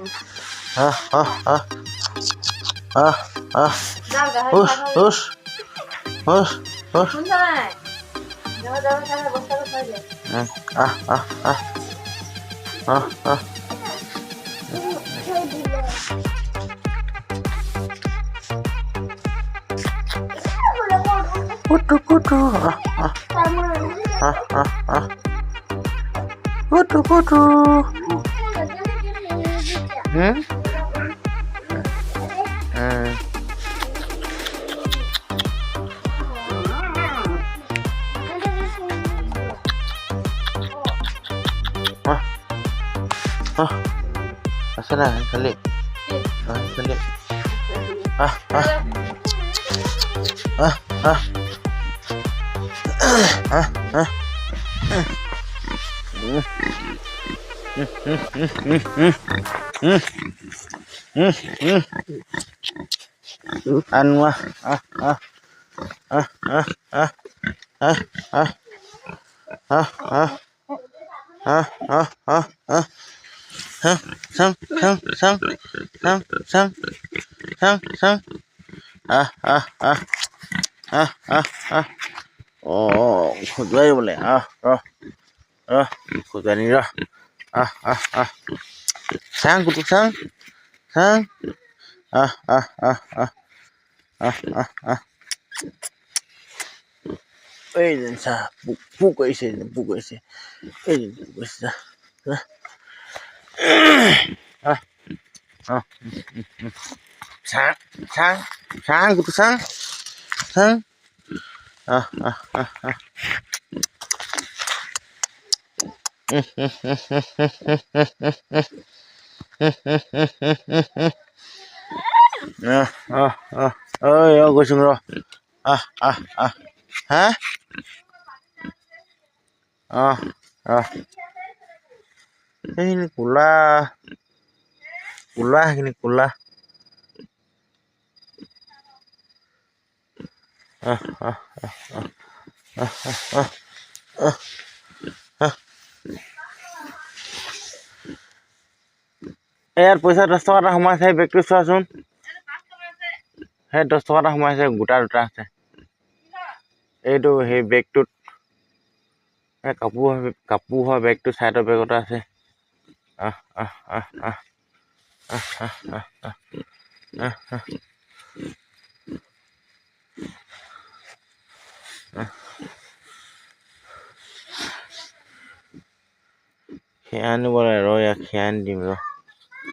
আহ আহ আহ আহ আহ হুচ হুচ হুচ হুচ আহ আহ আহ আহ আহ কুটু কুটু আহ আহ আহ আহ আহ কুটু কুটু হুম আছে নাই খালি খালি আহ আহ আহ আহ আহ আহ ăn quá ah ah ah ah ah ah ah ah ah ah ah ah ah sang sang sang sang sang sang sang ah ah ah ah ah ah ồ খজুৱাই বোলে আহ ৰ ৰ খজুৱানি ৰ আহ আহ আহ চাং কুটু চাং চাং আহ আহ আহ আহ আহ আহ আহ এই চা পোক পোক আহিছে, পোক আহিছে, এই পোক আহিছে। আহ আহ চাং চাং চাং কুটু চাং চাং আহ আহ আহ আহ আহ আহ আহ ঐ অ গৈছোং ৰ আহ আহ আহ হা আহ আহ সেইখিনি ক'লা ক'লা, সেইখিনি ক'লা। আহ আহ আহ আহ আহ আহ আহ ইয়াত পইচা 10 টকা এটা সোমাইছে, সেই বেগটো চোৱাচোন। সেই 10 টকা এটা সোমাইছে, গোটা দুটা আছে এইটো সেই বেগটোত। এই কাপোৰ কাপোৰ হয় বেগটো, চাইডৰ বেগতে আছে। আহ আহ আহ আহ আহ আহ আহ আহ আহ আহ সেয়া আনিব লাগে ৰ, ইয়াক সেয়া আনি দিম ৰ।